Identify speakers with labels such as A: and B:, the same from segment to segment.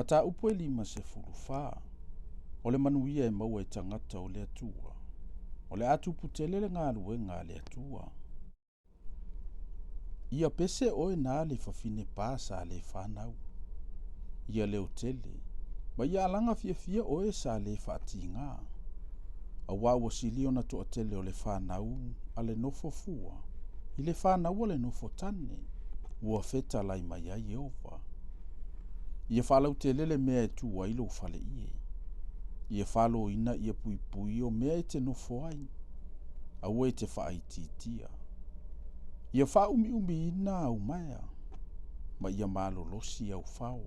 A: Mataupu e 54. O le manuia e maua e tagata o le Atua. O le a tupu tele le galuega a le Atua. Ia pese oe na le fafine pa sa le fanau. Ia leotele, ma ia alaga fiafia oe sa le faatigā. Auā ua sili ona toatele o le fanau a le nofo fua i le fanau a le nofo tane, ua fetalai mai ai Ieova. Ia faalautele le mea e tu ai lou faleie. Ia faloina ia puipui o mea e te nofo ai. Aua e te faaitiitia. Ia faaumiumiina au maea, ma ia malolosi au fao.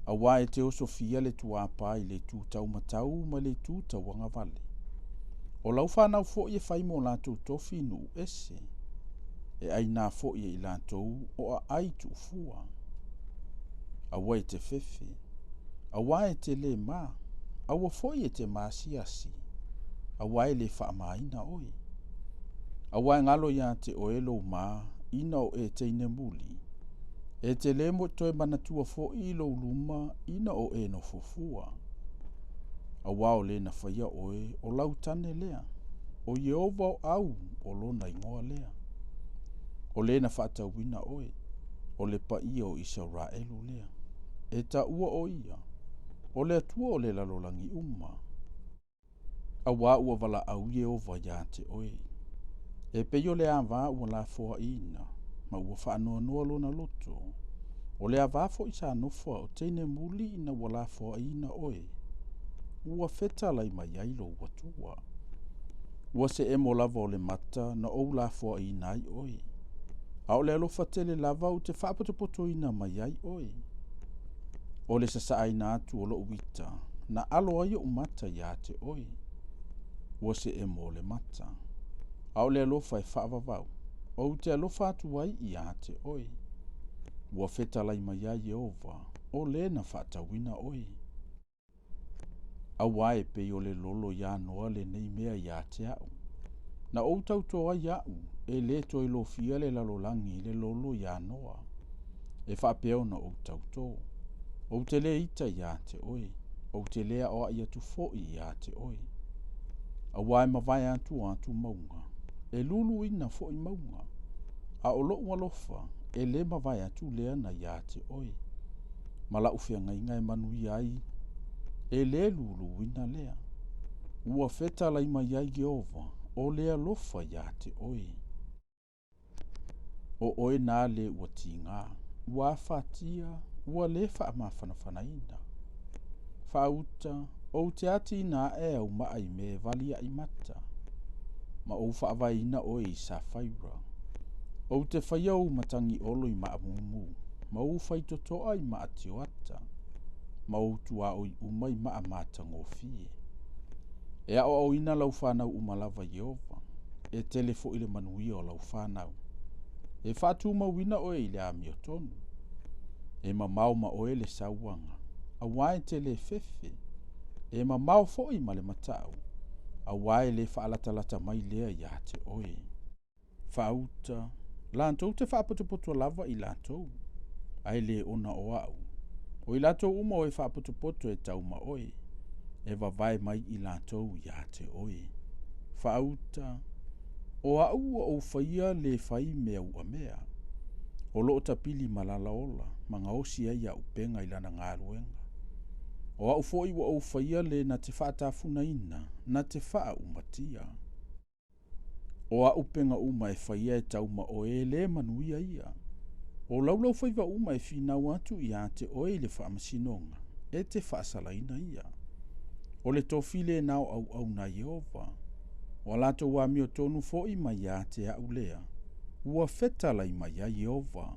A: Auā e te osofia le tuāpā i le itu taumatau ma le itu tauagavale. O lau fanau foi e fai mo latou tofi i nuu ese, e aina foi e i latou o aai tuufua. Aua e te fefe, auā e te lē ma, aua foi e te maasiasi, auā e le faamāina oe. Auā e galo iā te oe lou ma ina o e teine muli, e te lē toe manatua foi lou luma ina o e nofo fua. Auā o le na faia oe o lau tane lea, o Ieova o au o lona igoa lea. O le na faatauina oe, o le paia o Isaraelu lea. E taua o ia, o le Atua o le lalolagi uma. Auā ua valaau Ieova iā te oe. E pei o le avā ua lafoaʻiina, ma ua faanoanoa lona loto, o le avā foi sa nofo a o teine muli ina ua lafoaʻiina oe, ua fetalai mai ai lou Atua. Ua se emo lava o le mata na ou lafoaʻiina ai oe, a o le alofa tele lava ou te faapotopotoina mai ai oe. O le sasaaina atu o lou ita, na alo ai oʻu mata iā te oe. Ua se emo o le mata, a o le alofa e faavavau, ou te alofa atu ai iā te oe. Ua fetalai mai ai Ieova, o le na faatauina oe. Auā e pei o le lolo iā Noa lenei mea iā te aʻu. Na ou tautō ai aʻu e lē toe lofia le lalolagi i le lolo iā Noa. E faapea ona ou tautō. Ou te lē ita iā te oe, ou te lē aʻoaʻi atu foi iā te oe. Auā e mavae atu o atu mauga, e luluina foi mauga, a o loʻu alofa e lē mavae atu lea na iā te oe. Ma laʻu feagaiga e manuia ai, e lē luluina lea. Ua fetalai mai ai Ieova, o le alofa iā te oe. O oe na le ua tigā, ua afatia, ua lē faamafanafanaina. Faauta, ou te atiina aʻe au maa i mea e valiaʻi mata, ma ou faavaeina oe i safaira. Ou te faia ou matagi olo i maa mumu, ma ou faitotoa i maa tioata, ma ou tuaoi uma i maa matagofie. E aoaoina lau fanau uma lava e Ieova, e tele foi le manuia o lau fanau. E faatumauina oe i le amiotonu. E mamao ma oe le sauaga, auā e te lē fefe, e mamao foi ma le matau, auā e lē faalatalata mai lea iā te oe. Faauta, latou te faapotopoto lava i latou, ae lē ona o aʻu. O i latou uma o e faapotopoto e tau ma oe, e vavae mai i latou iā te oe. Faauta, o aʻu ua ou faia lē fai mea uamea. O loo tapili malala ola ma gaosi ai aupega i lana galuega. O aʻu foi ua ou faia le na te faatafunaina, na te faaumatia. O aʻu pega uma e faia e tau ma oe e lē manuia ia. O laulaufaiva uma e finau atu iā te oe i le faamasinoga, e te faasalaina ia. O le tofi lenā o auauna a Ieova, o a latou amiotonu foi mai iā te aʻu lea, ua fetalai mai ai Ieova.